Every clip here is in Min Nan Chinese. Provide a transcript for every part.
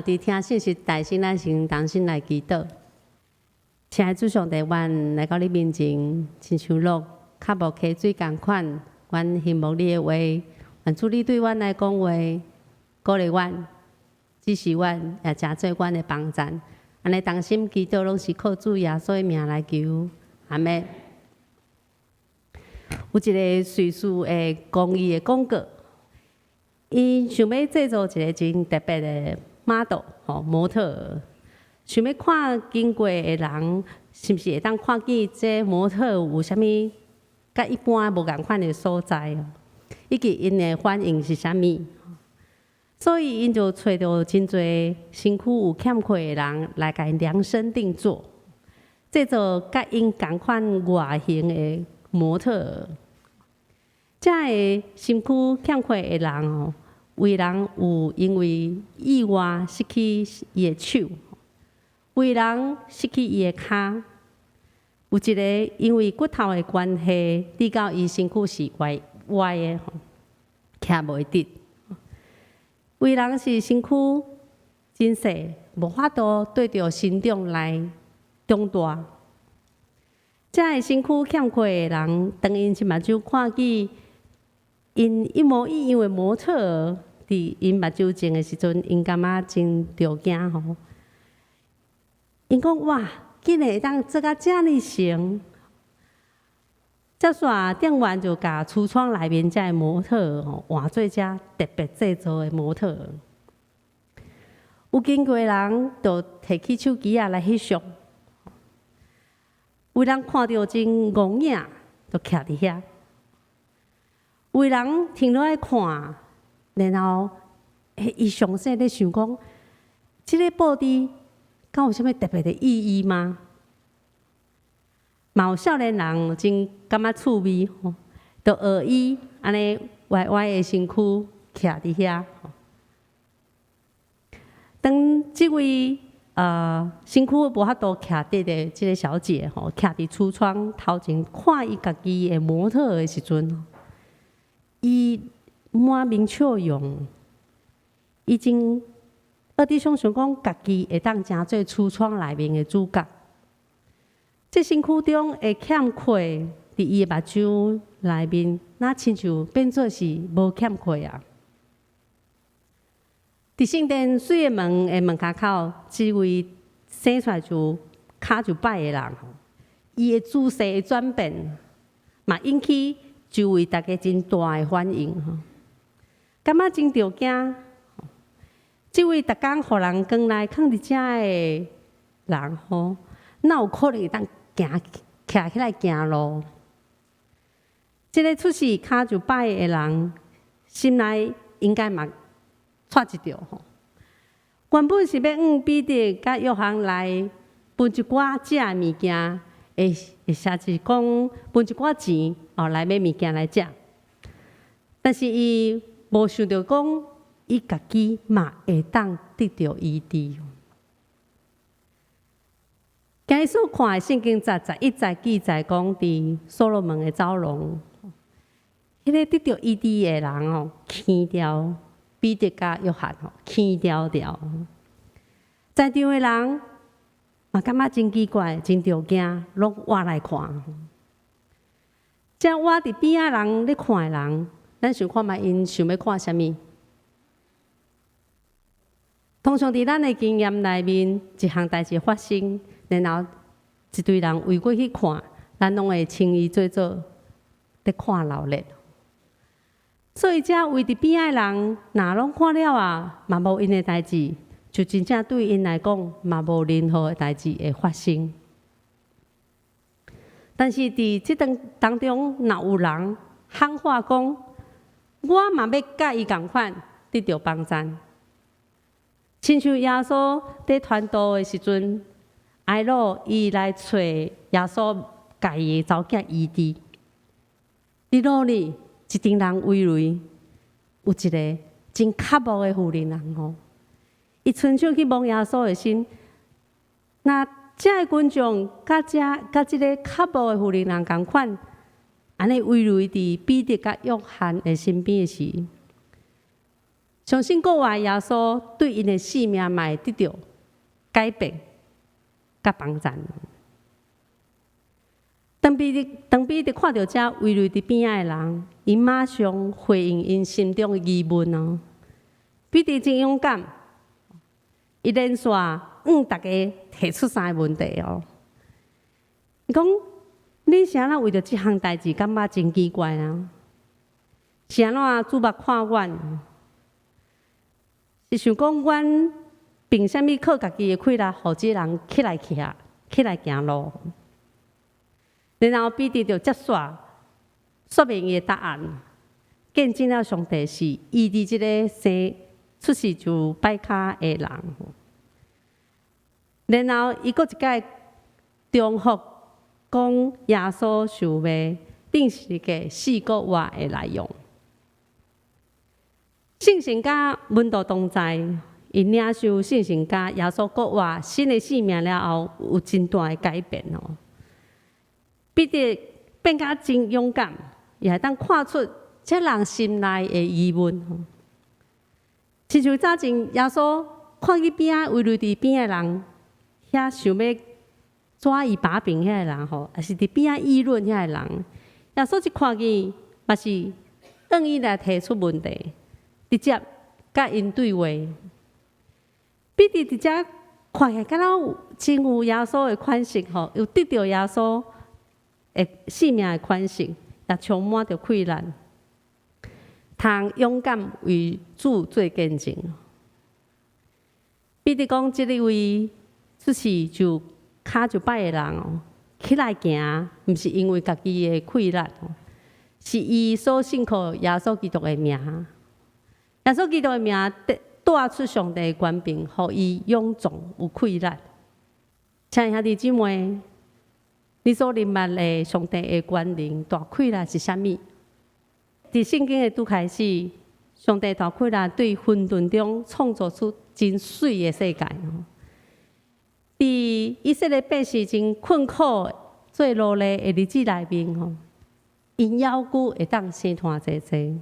佇聽信息大先，咱先同心來祈禱。親愛主上帝，阮來到你面前，親像鹿較無溪水仝款，阮希望你的話，願主你對阮來講話，鼓勵阮，指示阮，也成做阮的幫贊。按呢同心祈禱，攏是靠主耶穌的名來求，阿們。有一個瑞士的公益的廣告，𪜶想欲製造一个真特別的 model 吼模特，想欲看經過的人，是毋是會當看見這模特有啥物佮一般無仝款的所在，以及𪜶的反應是啥物。所以𪜶就揣著真濟身軀有欠缺的人來共𪜶量身定做，製造佮𪜶仝款外形的模特。這个身軀欠缺的人哦，有人有因為意外失去伊的手，有人失去伊的跤，有一个因為骨頭的關係，致到伊身軀是歪歪的，徛袂直。有人是身軀真細，無法度綴著身長來長大。這个身軀欠缺的人，當𪜶一目睭看見𪜶一模一樣的模特佇𪜶目睭前的時陣，𪜶感覺真著驚吼。𪜶講哇，竟然會當做甲遮爾成！接煞店員就共櫥窗內面這个模特吼換做這特別製作的模特。有經過人就提起手機仔來翕相，有人看著真戇影，就徛佇遐。有人停落來看，然後伊詳細咧想講，這个布置敢有啥物特別的意義嗎？嘛有少年人真感覺趣味吼，就學伊按呢歪歪的身軀徛佇遐。當這位身軀無法度徛直的這个小姐吼，徛佇櫥窗頭前看伊家己的模特的時陣，伊滿面笑容，伊真臥佇想像講家己會當成做櫥窗內面的主角。這身軀中的欠缺，佇伊的目睭內面，若親像變做是無欠缺啊！佇聖殿水的門的門跤口，這位生出來就跤就䆀的人，伊的姿勢的轉變，嘛引起周圍大家真大的反應，感覺真著驚。這位逐工予人扛來囥佇遮的人吼，哪有可能會當行徛起來行路？這个出世跤就䆀的人，心內應該嘛掣一著吼。原本是欲向彼得佮約翰來分一寡食的物件，會會寫是講分一寡錢哦來買物件來食。但是伊無想著講，伊家己嘛會當得著醫治。今日所看的聖經節11節記載講，佇所羅門的走廊，彼个得著醫治的人哦，牽牢彼得佮約翰吼，牽牢牢。在場的人嘛感覺真奇怪，真著驚，攏倚來看。這倚佇邊仔人咧看的人，咱想看覓𪜶想欲看啥物？通常佇咱的經驗內面，一項代誌發生，然後一堆人圍過去看，咱攏會稱伊做做咧看鬧熱。所以，這圍佇邊仔的人，若攏看了啊，嘛無𪜶的代誌，就真正對𪜶來講，嘛無任何的代誌會發生。但是佇這段當中，若有人喊話講，我嘛欲佮伊仝款得著幫贊，親像耶穌佇傳道的時陣，睚魯伊來揣耶穌，共伊的查某囝醫治。佇路裡一陣人圍來，有一个真渴慕的婦人人吼，伊伸手去摸耶穌的身，若遮个群眾佮遮佮這个渴慕的婦人人仝款，按呢圍來佇彼得佮約翰的身邊的時，相信復活耶穌對𪜶的性命嘛會得著改變佮幫贊。當彼得看著遮圍圍佇邊仔的人，伊馬上回應𪜶心中的疑問哦。彼得真勇敢，伊連續向逐家提出三个問題哦。伊講：恁是按怎為著這項代誌感覺真奇怪啊？是按怎注目看阮？是想講阮憑啥物靠家己的氣力，予這人起來徛，起來行路？然後彼得就接續說明伊的答案，見證了上帝是醫治這个生出世就跛跤的人。然後伊閣一擺重複講耶穌受賣、釘十字架、死閣活的內容。聖神佮門徒同在，𪜶領受聖神佮耶穌復活新的生命了後，有真大的改變哦。彼得變甲真勇敢，也會當看出這人心內的疑問。親像早前耶穌看見邊仔圍圍佇邊仔的人，遐想欲抓伊把柄遐个人吼，抑是佇邊仔議論遐个人，耶穌一看見，嘛是向伊來提出問題，直接佮𪜶對話。彼得佇遮看起來敢若有真有耶穌的款式吼，有得著耶穌的性命的款式，也充滿著氣力，通勇敢為主做見證。彼得講，這个位出世就跤就䆀的人哦，起來行，毋是因為家己的氣力，是伊所信靠耶穌基督的名。耶穌基督的名帶出上帝的權柄，予伊勇壯有氣力。親愛兄弟姊妹，你所認捌的上帝的權能大氣力是啥物？佇聖經的拄開始，上帝大氣力對混沌中創造出真媠的世界。佇以色列百姓真困苦、做奴隸的日子內面，吼，𪜶猶閣會當生湠濟濟。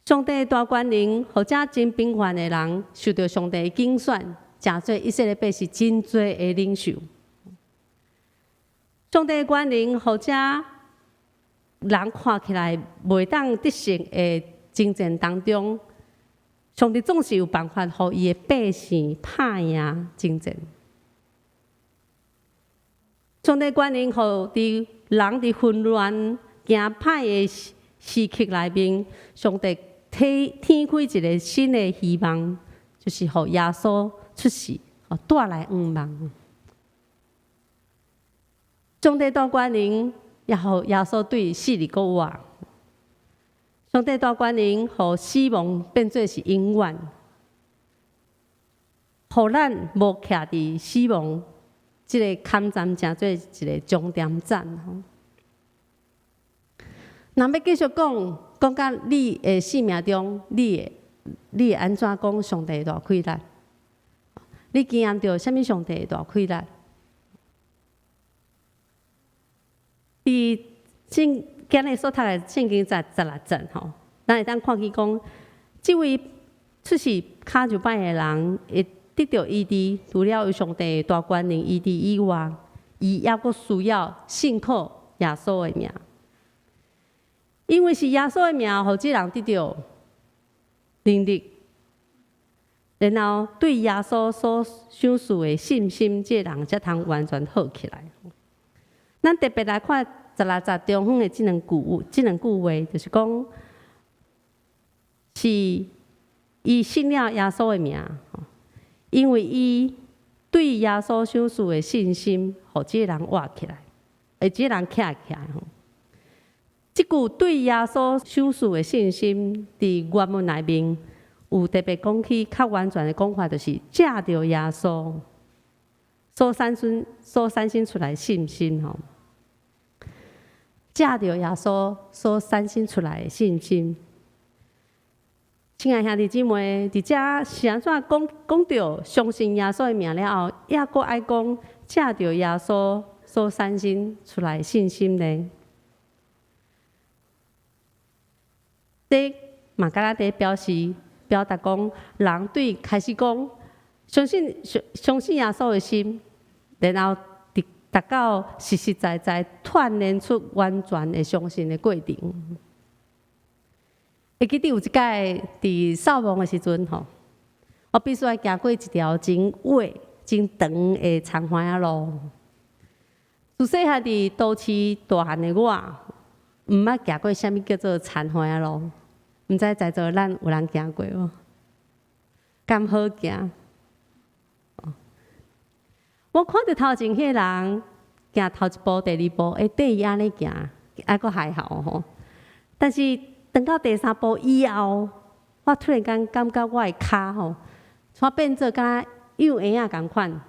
上帝大權能，予遮真平凡的人受著上帝的揀選，成做以色列百姓真濟的領袖。上帝權能，予遮人看起來袂當得勝的征戰當中，上帝總是有辦法，予伊的百姓拍贏征戰。上帝權能，予佇人佇混亂、行歹的時刻內面，上帝天開一个新的希望，就是予耶穌出世，帶來向望。上帝大權能，也予耶穌對死裡復活。上帝大權能，予死亡變做是永遠，予咱無徛佇死亡這个坎站，成做一个終點站。若欲繼續講，講到你的生命中，你會按怎講上帝大氣力？你經驗著啥物上帝大氣力？佇聖今日所讀的聖經十六節吼，咱會當看見講，這位出世跤就䆀的人，會得著醫治，除了有上帝大權能醫治以外，伊猶閣需要信靠耶穌的名。因為是耶穌的名，予這人得著能力，然後對耶穌所賞賜的信心，這個人才通完全好起來。咱特別來看十六節中間的這兩句話，就是講是伊信了耶穌的名，因為伊對耶穌賞賜的信心，予這個人活起來，予這個人徛起來。這句對耶穌賞賜的信心，佇原文內面有特別講起較完全的講法，就是藉著耶穌所產生出來的信心吼，藉著耶穌所產生出來的信心。親愛兄弟姊妹，佇遮是按怎講講著相信耶穌的名了後，猶閣愛講藉著耶穌所產生出來的信心呢？這嘛敢若佇表示，表達講，人對開始講相信相相信耶穌的心，然後直達到實實在在鍛鍊出完全的相信的過程。會記得有一擺佇掃墓的時陣吼，我必須愛行過一條真狹、真長的田環仔路。自細漢佇都市大漢的我，毋捌行過啥物叫做田環仔路，毋知在座咱有人行過無？敢好行？我看著頭前彼个人行頭一步、第二步，會綴伊按呢行，猶閣還好吼。但是當到第三步以後，我突然間感覺我的跤吼，像變做敢若養嬰仔仝款，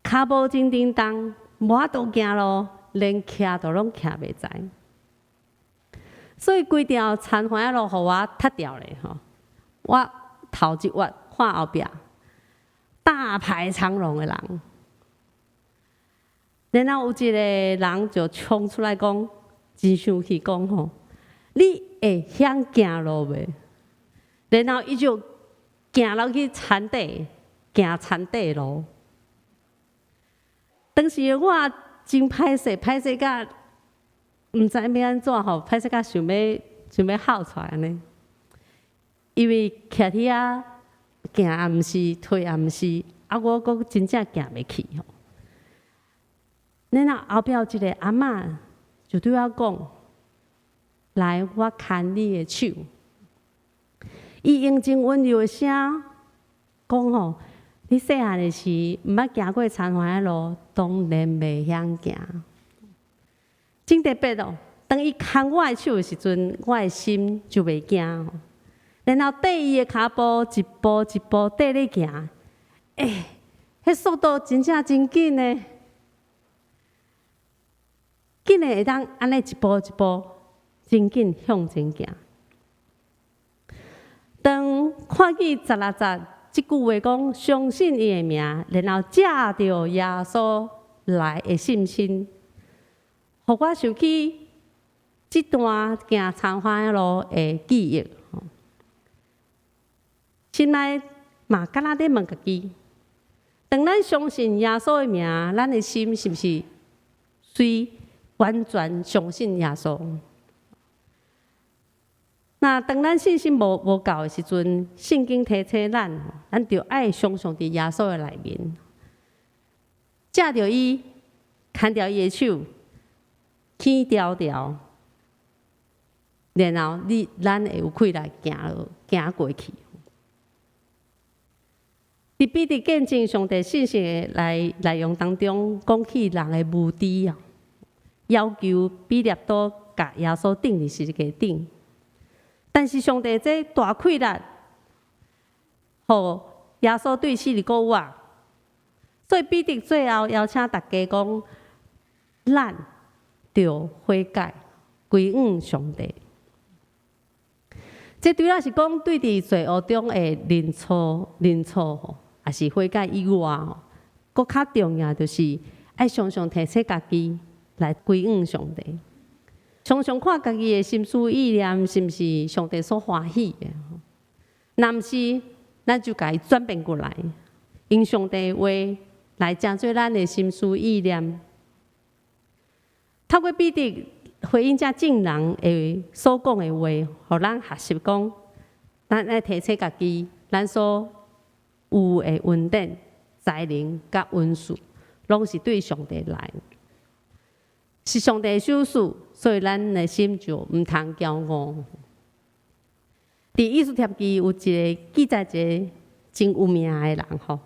跤步真沉重，無法度行路，連徛都攏徛袂在。所以規條田環仔路予我踢掉咧吼！我頭一挖看後壁，大排長龍的人，然後有一個人就衝出來講，真生氣講吼：你會曉行路袂？然後伊就行落去田底，行田底路。當時我真歹勢，歹勢甲毋知欲按怎吼，歹勢甲想欲哭出來按呢。因為徛佇遐行也毋是，退也毋是，啊，我閣真正行袂去吼。然後後壁有一個阿嬤就對我講：來，我牽你的手。伊用真溫柔的聲講吼：你細漢的時毋捌行過田環仔路，當然袂曉行。真特別哦！當伊牽我的手的時陣，我的心就袂驚。然後綴伊的跤步，一步一步綴咧行，欸，彼速度真正真緊呢，竟然會當按呢一步一步真緊向前行。當看見16節這句話講，相信伊的名，然後藉著耶穌來的信心，予我想起這段行田環仔路的記憶。心內嘛敢若咧問家己：當咱相信耶穌的名，咱的心是毋是隨完全相信耶穌？那當咱信心無夠的時陣，聖經提醒咱，咱著愛常常佇耶穌的內面，藉著伊，牽著伊的手，輕條條，然後咱會有氣力行路行過去。佇彼得見證上帝信實的內容當中，講起人的無知啊，要求彼拉多共耶穌釘佇十字架頂，但是上帝這大氣力，予耶穌對死而復活，所以彼得最後邀請大家講，咱著悔改，歸向上帝。這除了是講對佇罪惡中的認錯吼，抑是悔改以外吼，閣較重要就是愛常常提醒家己來歸向上帝，常常看家己的心思意念是毋是上帝所歡喜的。若毋是，咱就共伊轉變過來，用上帝的話來成做咱的心思意念。透過彼得回應這眾人的所講的話，予咱學習講，咱愛提醒家己，咱所有的恩典、才能佮恩賜，攏是對上帝來，是上帝的手賜，所以咱的心就毋通驕傲。佇以斯帖記有一個記載一個真有名的人吼，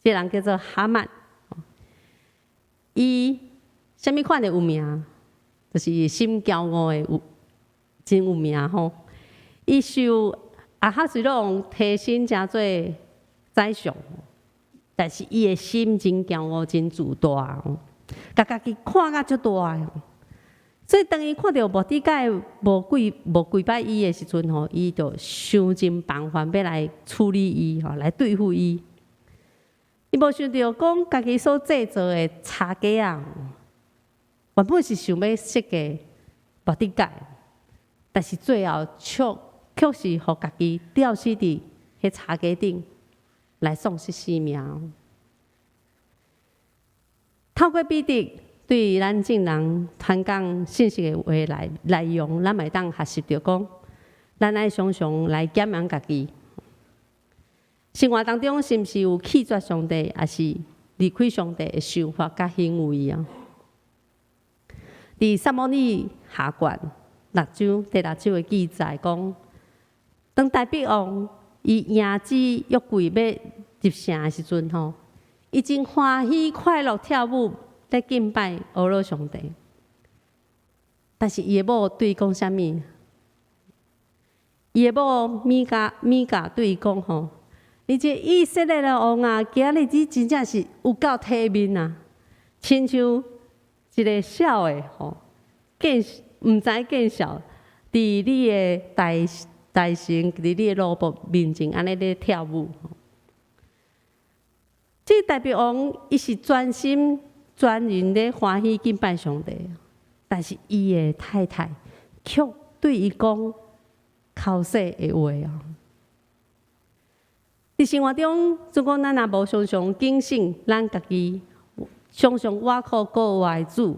這個人叫做哈曼。伊啥物款的有名？就是伊心驕傲的有真有名吼。伊受亞哈隨魯王提升成做宰相，但是伊的心真驕傲，真自大，共家己看甲足大。所以當伊看著末底改無跪拜伊的時陣吼，伊就想盡辦法欲來處理伊吼，來對付伊。伊無想著講家己所製造的柴架仔，原本是想欲設計末底改，但是最後卻卻是予家己吊死佇彼柴架頂來喪失性命。透過彼得對咱眾人傳講信息的話內內容，咱會當學習著講，咱愛常常來檢驗家己，生活當中是毋是有棄絕上帝，抑是離開上帝的想法佮行為啊？佇撒母耳下卷六章第六章的記載講，當大衛王伊迎接約櫃欲入城的時陣吼，伊真歡喜快樂跳舞，咧敬拜阿羅上帝。但是伊的某對伊講啥物？伊的某米甲米甲對伊講吼：你這以色列的王啊，今仔日你真正是有夠體面啊，親像一个痟的吼，見毋知見笑，佇你的大大臣，佇你的奴僕面前按呢咧跳舞。這大衛王伊是專心專人咧歡喜敬拜上帝，但是伊的太太卻對伊講剾洗的話啊。佇生活中，如果咱若無常常警醒咱家己，常常倚靠閣活的主，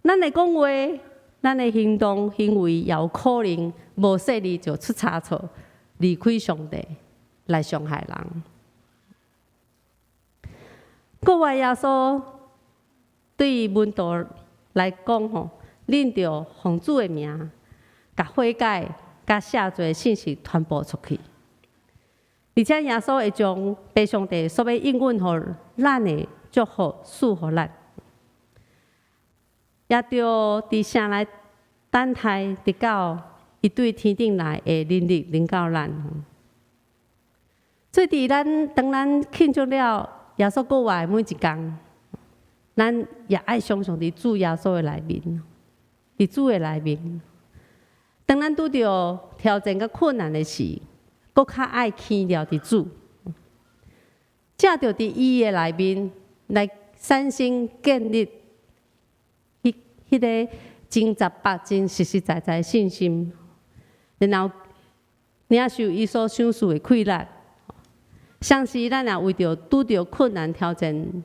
咱的講話、咱的行動、行為，也有可能無細膩就出差錯，離開上帝來傷害人。閣活耶穌對門徒來講吼，恁著奉主的名，共悔改、佮赦罪的信息傳播出去。而且耶穌會將父上帝所欲應允予咱的祝福賜予咱，也著佇城內等待，直到伊對天頂來的能力臨到咱。所以，佇咱當咱慶祝了耶穌復活的每一工，咱也愛常常佇主耶穌的內面，佇主的內面。當咱拄著挑戰佮困難的時，閣較愛牽牢佇主，藉著佇伊的內面來產生建立彼彼个真雜白、真實實在在的信心，然後領受伊所賞賜的氣力。相信咱若為著拄著困難挑戰，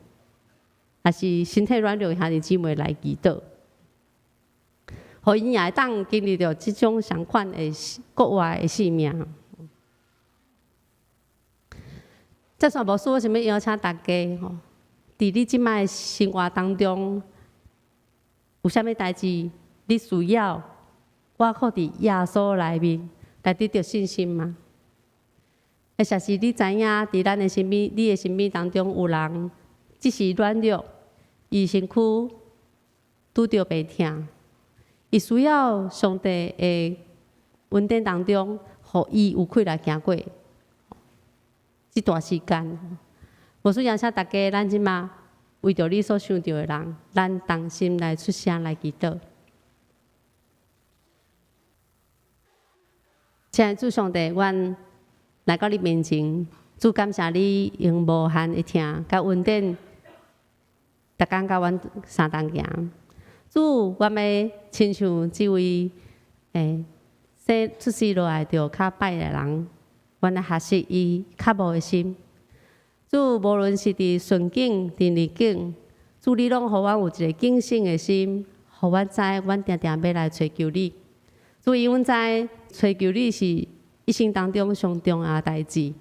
抑是身體軟弱的兄弟姊妹來祈禱，予𪜶也會當經歷著這種相款的閣活的生命。這煞牧師，我想欲邀請大家吼，佇你這擺的生活當中，有啥物代誌你需要倚靠佇耶穌內面來得著信心嗎？或者是你知影佇咱的身邊，你的身邊當中有人只是軟弱，伊身軀拄著病痛，伊需要上帝的恩典當中，予伊有氣力行過這段時間。牧師邀請大家，咱這馬為著你所想著的人，咱同心來出聲來祈禱。親愛的主上帝，阮來到你面前，主感謝你用無限的疼佮恩典，逐工佮阮相同行。主，阮欲親像這位生出世落來就跤䆀的人，阮來學習伊渴慕的心。主，無論是佇順境、佇逆境，主你攏予阮有一个警醒的心，予阮知阮定定欲來揣求你。主，因阮知揣求你是一生當中上重要的代誌，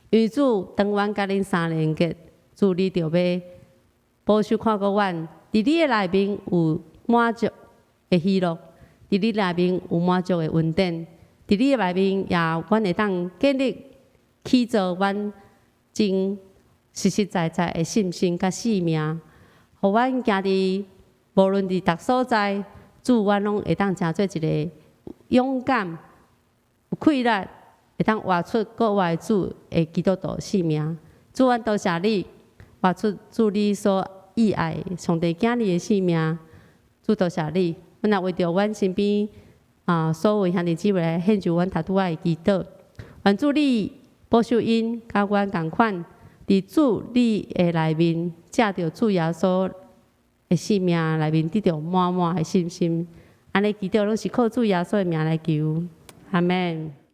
因為主當阮佮恁相連結，主你就欲保守看顧阮，佇你的內面有滿足的喜樂，佇你內面有滿足的恩典，佇你的內面也阮會當建立起造阮真實實在在的信心佮生命，予阮行佇無論佇佗所在，主阮攏會當成做一个勇敢、有氣力，會當活出閣活的主的基督徒生命。主，阮多謝你，活出主你所意愛上帝囝兒的生命。主多謝你，阮也為著阮身邊啊所有兄弟姊妹來獻上阮頭拄仔的祈禱。願主你保守𪜶，佮阮仝款，佇主你的內面，藉著主耶穌的生命內面，得著滿滿的信心。按呢祈禱攏是靠主耶穌的名來求。阿們。